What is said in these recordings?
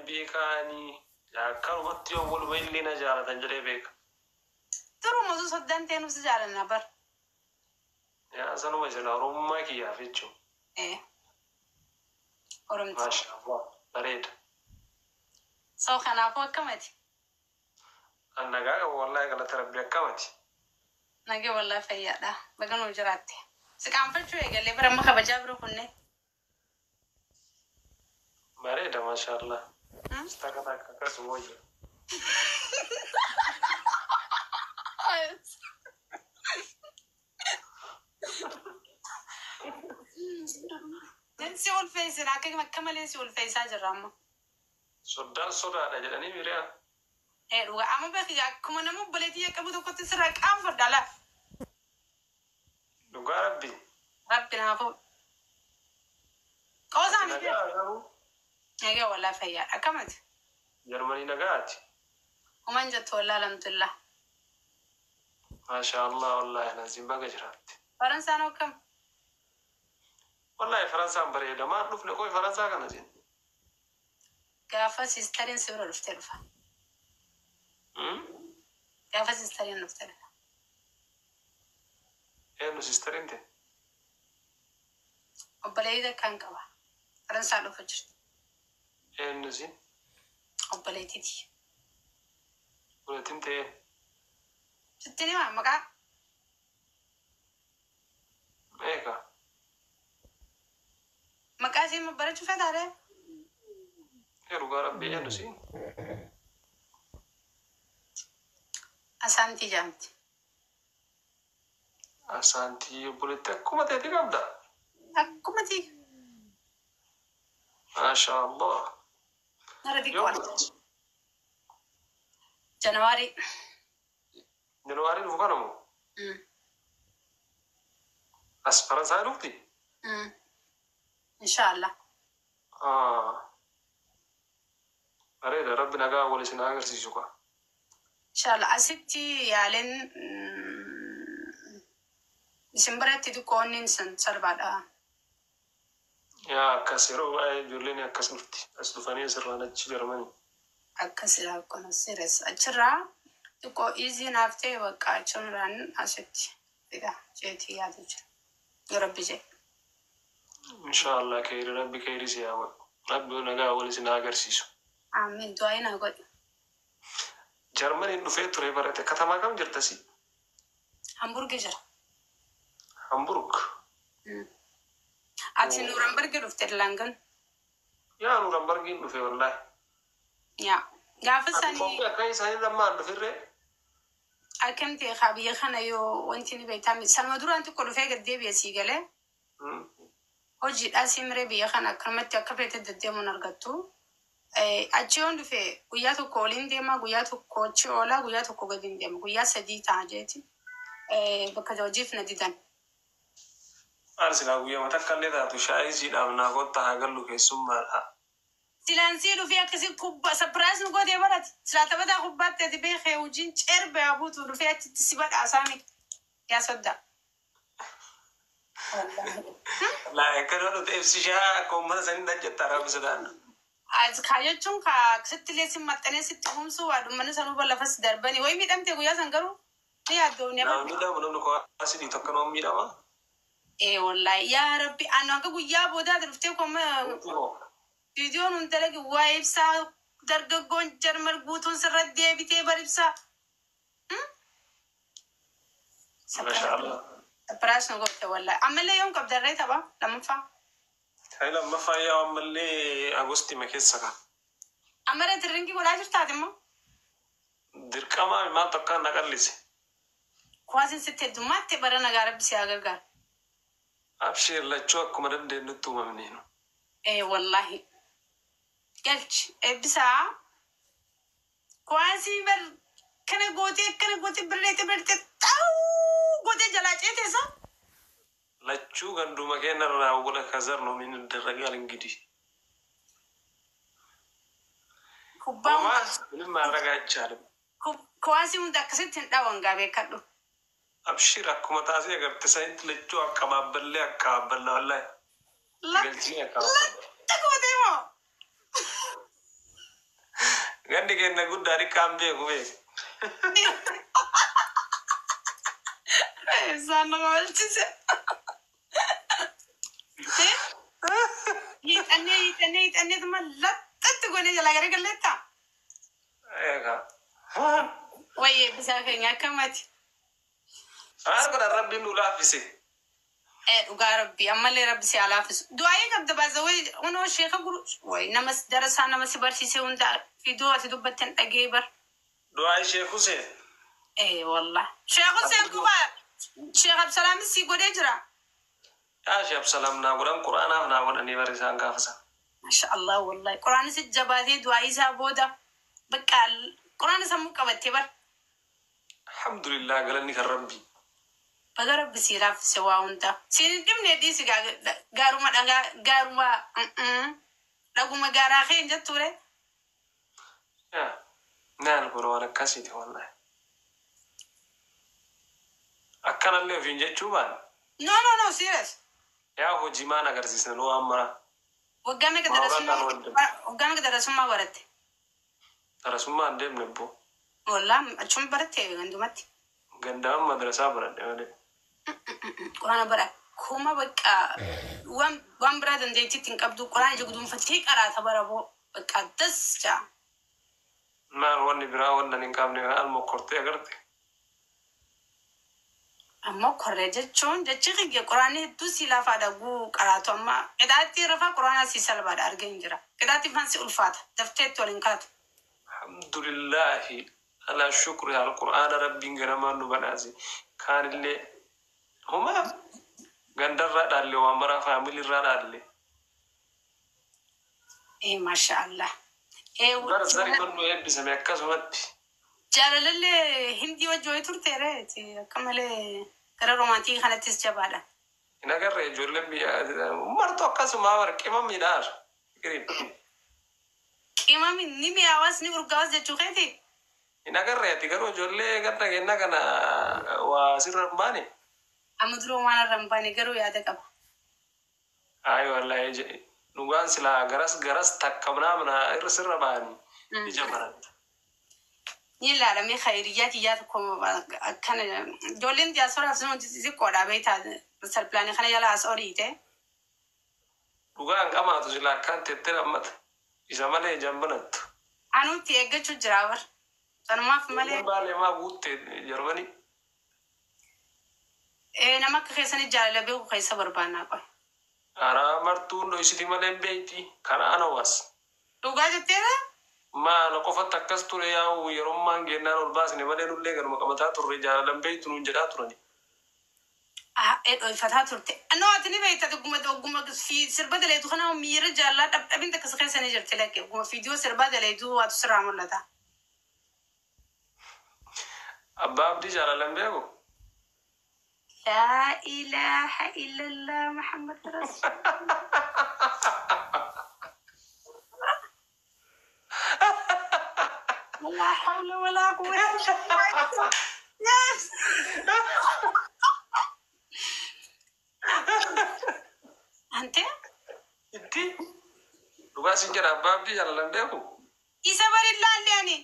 Hin beekaanii akkanumatti yoo waluma illee na jaalatan jedhee beeka. Duruma osoo soddaan ta'e nuuf si jaalanna bar. Yaa sanuma jala Oromummaa kiyyaaf jechuun. Ee. Oromti. Maasha Allah bareeda. So kanaafuu akkamati? An nagaa qaba wallahi, galata Rabbi. Akkamati? Nagee wallahi, fayyaadha. Baga nuuf jiraatte. Si qaanfachuu eegallee bara amma kabajaa bira kunne. Bareeda, maasha Allah. Takka takka akkasuma wayya. Si ulfeessina, akka malee si ulfeessaa jirra amma. Soddaan sodaadha jedhanii miriyaa. Ee dhugaa, amma beeki, akkuma nama obboleettii qabu tokkotti sirraa qaanfadha laa. Dhugaa Rabbi. Rabbi naafuu. Qoosaa miti. Nagaa garuu? Nagee wallahi, fayyaadha. Akkamati? Jarmanii nagaati. Human jettu wallahi, alhamdulillah. Maasha Allah, wallahi nasiin baga jiraatte. Faransaan akkam? Wallahi Faransaan bareeda. Maal dhufne qoy Faransaa kana siin? Gaafa sisteriin si bira dhuftee dhufa. Gaafa sisteriin dhuftee dhufa. Eenyu sisteriin ta'e? Obboleettii takkaan qaba. Faransaa dhufa jirti. Eenyu siin? Obboleettiiti. Obboleettiin ta'e? Sitti himaa maqaa? Meeqa? Maqaa ishee barachuu feetaadhe? Ee dhugaa Rabbi, eenyu siin? Asaantii jaamti. Asaantii, obboleettii akkuma ta'eeti qabda. Akkuma tii. Maasha Allah. Nara Yoo xiqqoo. Januwaarii. Januwaarii dhufu kana moo? As Faransaay dhufti? Inshaallah. Bareeda, Rabbi nagaa wal isin haa agarsiisu kaa. Inshaallah, asitti yaaleen isin biratti xiqqoo inni san salphaadha. Yaa akkas, yeroo baay'ee ijoolleen akkas dhufti. As dhufanii asirraan achi Jarmanii. Akkasidha, akkana serious achirraa xiqqoo easy naaf ta'e, bakka achirraan asitti fida jeetii yaadu jira. Yoo Rabbi jedhe. Inshaallah, khayri, Rabbi khayri si haa godhu. Rabbi nagaa wal isin haa agarsiisu. Amiin, du'aa naa godhi. Jarmaniin dhufee ture barate. Katamaa kam jirta si? Hamburgi jira. Hamburg. Ati Nuurambargi dhufte Langan. Yaa Nuurambargiin dhufe wallahi. Yaa. Gaafa Ati sanii qophii akka isaanii lammaan dhufirree. Akkam ta'e kaa, biyya kana yoo wanti ni beektaa, sanuma duraan xiqqoo dhufee gad deebi'e sii galee hojiidhaa simiree biyya kana akkanumatti akka feete deddeemuun argattu. Achi yoon dhufe guyyaa tokko oliin deema, guyyaa tokko achi oolaa, guyyaa tokko gadi hin deema, guyyaa 3 ta'a jeeti. Bakka hojiif na didan. Maal silaa guyyaa takka illee taatu shaayii sii dhaabnaa, kottaa haa gallu, keessummaadha. Silaan sii dhufee akkasii kubbaa surprise nu gootee barate. Silaa taphataa kubbaatti ati beekee hojiin cerbe haa buutu, dhufee achitti si badhaasaa miti. Yaa soddaa. Laa akkana dhufte ibsishaa akka uummata sanii dhan jettaa, Rabbi sodaanna. As kaa jechuun kaa sitti illee si maxxanee sitti humsuu waa dhummanni sanuu lafa si darbanii wayi miidhamte guyyaa san garuu ni yaaddoofne. Nama miidhamu, namni kuwaasii dhiitu akkanuma miidhama. Ee wallahi, yaa Rabbi, anu hanga guyyaa boodaa dhuftee koma viidiyoon hun dalagi waa ibsaa, dargaggoon Jarman guutuun sirra deebitee bar ibsaa. Masha Allah. Surprise nu goote wallahi. Ammallee yoom qabdarree tapha lammaffaa? Kan lammaffaa yaa ammallee Agostii keessa ka. Ammallee tirrinkii godhaa jirtaati immoo. Dirqamaa maaltu akkaan na qallise. Kuwaasiin sitti heddummaatti bara, nagaa Rabbi si haa gargaaru. Absheer, lachuu akkuma dandeenyutti uumamneenu. Ee wallahi. Galchi eebbisaa. Kuwaasii bar kana gootee, akkana gootee, birreete birreete xaawuu gootee jalaa ceeteessa. Lachuu ganduma keenyarraa wala ከዘር ነው ምን ይደረጋል እንግዲህ። Kubbaa Homaa ምንም ማድረግ አይቻልም። kuwaasii hunda akkasitti hin dhawan gaa, beekadhu. Abshir, akkuma taasii agarte sanitti lachuu akkabaaballee akkabaaballa wallahi. Galchini akkabaaballa. Latta gootee moo? Gandi keenya guddaa xiqqaan beeku beeku. Isaan nama walchise. Hiixannee hiixannee hiixannee tuma laxxatti goonee jalaa gara galleetta. Eegaa. Wayyee bisaa keenya akkamati. Maal godhan, Rabbiin nu laaffise. Dhugaa Rabbi, ammallee Rabbi si haa laaffisu. Du'aayee qabda baazawee unoo sheeka guru wayi nama darasaa nama si barsiise hunda fiduu ati dubbatten dhagee bar. Du'aa ishee Huseen. Wallah. Sheekh Hussein kufa Sheekh Absalaamis si godhee jira. Yaa Sheekh Absalaam naa godhan, Quraanaaf naa godhanii bari isaan gaafasa. Masha Allah, wallahi. Quraanis jabaatee du'aa isaa booda bakka Quraana sammuu qabattee bar. Alhamdulillah, galanni kan Rabbi. Baga Rabbi si laaffise waa hunda. Siin hin dhibne, dhiisi, gaaruma dhagaa gaaruma dhaguma gaaraa kee hin jettuure. Yaa naan godha waan akkasiiti wallahi. Akkanallee ofiin jechuu baan. No, no, no, serious. Yaa hojii maan agarsiisna nu waan mara. Waggaa meeqa Maa darasummaa waan ta'an? Waggaa meeqa darasummaa baratte? Darasummaa hin deemne bbo. Wallah, achuma baratte gandumatti. Gandaan madrasaa baradhe malee. Quraana bara kuma bakka waan biraa dandeettiitti hin qabdu, quraana ija guduunfattee qaraata bara boo bakka das jaa. Maal wanni biraa wannan hin qabne maal mokkortee agarte. Ammoo korree jechuun jechi kiyya quraanni hedduu si lafaadha guu qaraatu, amma qixaatti rafaa quraana si salphaadha argee hin jira. Qixaatti fansi ulfaata dafteetti waliin kaatu. Alhamdulillahi ala shukri al Qur'aana Rabbiin ganamaan nu badhaase. Kaanillee homa gandarraa dhaalle, waan maraa faamiliirraa dhaalle. Masha Allah. Bara zari mannu eebbisame akkasumatti. Jaalalallee hindii wajji wayii turteere akka malee gara romantic kanattis jabaadha. Hin agarre, ijoolleen biyya martu akkasuma bara qima midhaan. Qimami ni mi'aawas ni urgaawas jechuu keeti. Hin agarre, ati garuu ijoollee ganda kenna kana waa sirra hin baane. Amma duroo waan irra hin baane garuu yaada qaba. Ayi wallahi, dhugaan silaa garas garas takka mana irra sirra baani ija baratta. Ni ilaalamee khayiriyyaa tiyyaa tokko akkana ijoolleen diyaasporaaf sun xixiqqoodha beektaa sarpilaanii kana jala as oriite. Dhugaan qamaatu silaa akkaan tettee lammata. Isa malee ijaan banattu. Anuutti eeggachuu jira bar. Sanumaaf malee. Baalee maa guutte Jarmanii. Nama akka keessanii jaalala beeku keessa barbaannaa qoy. Karaa martuun dhoysiti malee hin beeyti. Karaa ana was. Dhugaa jetteera? Maana qofatti akkas ture, yaa'u yeroo gennaan ol baasne malee nullee ganuma qabataa turre, jaalalan beeytu nuun jedhaa turani. Dhoyfataa turte. No, ati ni beekta, dhuguma dhuguma sirba daleetu kana miira jaalala dhabdhabin takkas keessa ni jirti lakke. Dhuguma fiidiyoo sirba daleetu waatu sirraa mul'ata. Abbaa Abdii jaalalan beeku. لا إله إلا الله محمد رسول لا حول ولا قوة إلا بالله. Yes. أنت Itti dhugaa sin jedha, abbaa Abdii jaalalan beeku. Isa barillaan ani.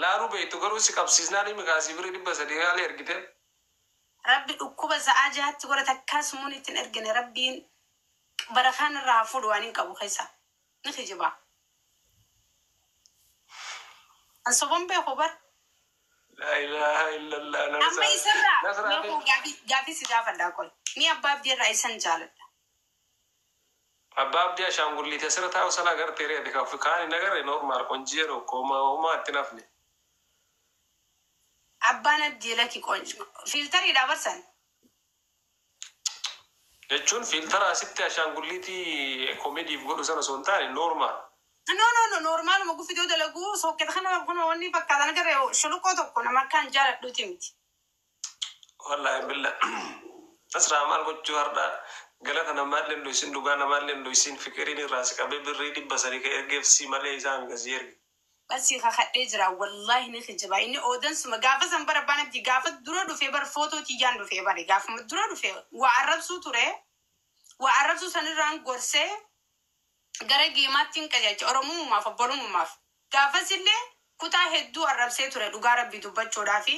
Laaluu beektu garuu si qabsiisnaan himi kaasii birii 300 haala ergite. Rabbi dhukkuba sa'aa 6tti godha takkaa sumuun ittiin ergine, Rabbiin barakaan irraa fuudhu waan hin qabu keessa. Ni kijibaa. An soban beeku bar. لا إله إلا الله. Amma isarraa Nasraa. Beeku gaafii si gaafadhaa qoy. Ni abbaa Abdii irraa isan jaaladha. Abbaa Abdii ashaangulliitii asirra taa'u sana agartee reeti kan kaan hin agarre, normal qonjii yeroo homaa homaa itti nafne. Abbaan Abdii lakki filteriidha barsan. Jechuun filtera asitti ashaangulliitii koomediif godhu sana osoo hin taane normal. No, no, no, normaluma gufidoo dalaguu sooketa kana kana wanni fakkaatan agarre shuluqoo tokko nama akkaan jaaladhuuti miti. Wallaahi billa. Nasraa, maal gochuu har'a galata namaallee hin dhoysin, dhugaa namaallee hin dhoysin, fikiriin irraa si qabee birrii 300 ka ergeef si malee isaan gasii erge. Basii kakadhee jira, wallahi ni kijibaa. Inni oodansuma gaafa san bara abbaan Abdii gaafa dura dhufee bara footoo tiyyaan dhufee bare gaafuma dura dhufee waa arrabsuu ture, waa arrabsuu sanirraan gorsee gara geemaatti hin qajeelche, oromummaaf obbolummaaf. Gaafas illee kutaa hedduu arrabsee ture dhugaa rabbii dubbachuudhaa fi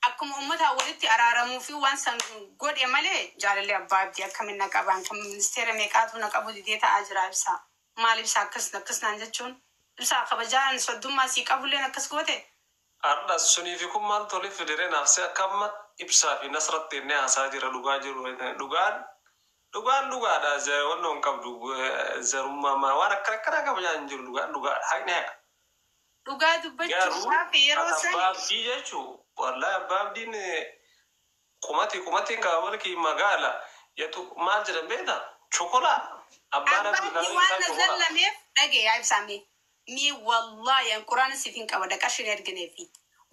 akkuma uummataa walitti araaramuu fi waan san godhe malee jaalalli abbaa abdii akkamiin na qabaan kan ministeera meeqaatu na qabu didee ta'aa jira ibsaa. Maal ibsaa akkas akkas naan jechuun ibsaa kabajaan soddummaa sii qabulleen akkas goote. Har'a sunii fi kun maal tole fidire naafsee akka amma ibsaa fi nasratti inni haasaa jira dhugaa jiru dhugaan dhugaan dhugaadha wanno hin qabdu zarummaa waan akkana akkanaa kabajaa hin jiru dhugaan dhugaadha haqni haqa. Dhugaa Garuu dubbachuudhaaf yeroo abbaa san abdii jechuu wallahi abbaa abdiin qumati qumatiin qaba malki magaala yetu maal jedhan beektaa chokolaa abbaan abdii abbaan karaa waan isaa na chokolaa. zallameef dhage yaa ibsaame mi wallahi an quraana siif hin qaba dhaqashin ergineefi.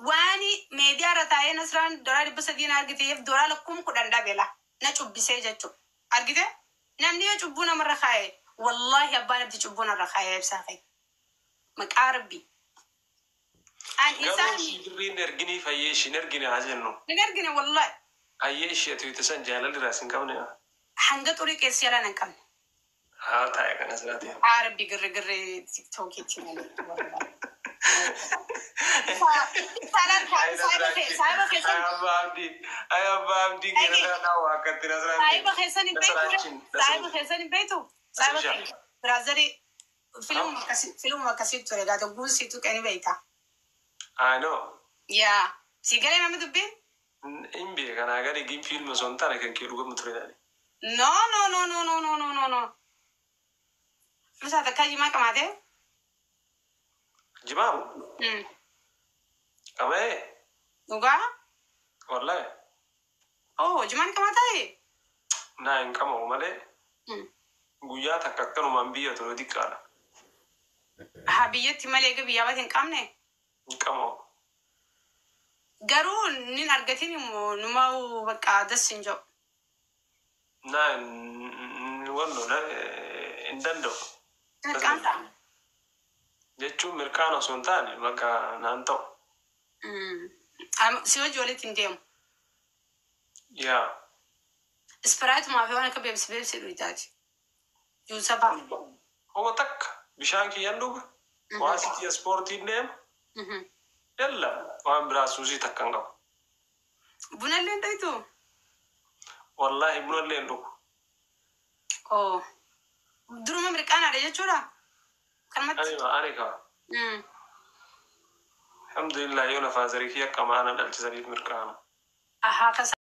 Waani meediyaa irra taa'ee Nasraan $300 na argiteef $10,000 dhabela na cubbisee jechuudha. Argite? Namni yoo cubbuu namarra kaa'e wallahi abbaan abdii cubbuu narra kaa'e ibsaa fa'i. Maqaa rabbi. An Garuu isaan ishii birriin erginii fayyee ishiin ergine haa jennu. Hin ergine wallahi. Hayyee ishee ati san jaalalli irraa sin qabne. Hanga xurii keessi jalaan hin qabne. Haa taa'e kana siraati. Haa rabbi girri girri tiktookiitti malee. Saahiba keessan Abbaa abdii ay abbaa abdii keessa naa waaqatti nasraatti. Saahiba keessan hin beektu. Saahiba keessan hin beektu. Saahiba keessa. Biraazarii filmuma akkasii ture gaata guusiitu qani beekta. I know. Yaa si galee nama dubbiin? Hin beekanaa gadi gin fiilma osoo hin taane kan kee dhugamu ture taane. No, no, no, no, no, no, no, no, no. Musaa takkaa jimaa qamaatee? Jimaamu qabee Dhugaa? wallahi Oh, jimaan qamaataa? Naa hin qamamu malee guyyaa takka akkanumaan biyya ture xiqqaadha. Haa biyyatti malee egaa biyyaa baate hin qabne? Hin qamamu. Garuu nin argatin immoo numa bakka das hin jedhu. Naa hin wanno hin danda'u. Mirqaan. Jechuun mirqaan osoo hin taane bakka naan ta'u. Si hojii walitti hin deemu. Yaa. Sprite fi waan akka beebsi beebsi dhuyitaati. Juusa fa'a. Homa takka bishaan kiyyan dhuga. Waan sitti ispoortiin deema. Yalla waan biraa suusii takka hin qabu. Buna illee hin dhuytu? Wallahi buna illee hin dhugu. Oo. Duruma mirqaanaadha jechuudha? Kanumatti? Ani qaba. Alhamdulillah yoo lafaa zarii kiyya qamaana dhalchisaniif mirqaana. Ahaa.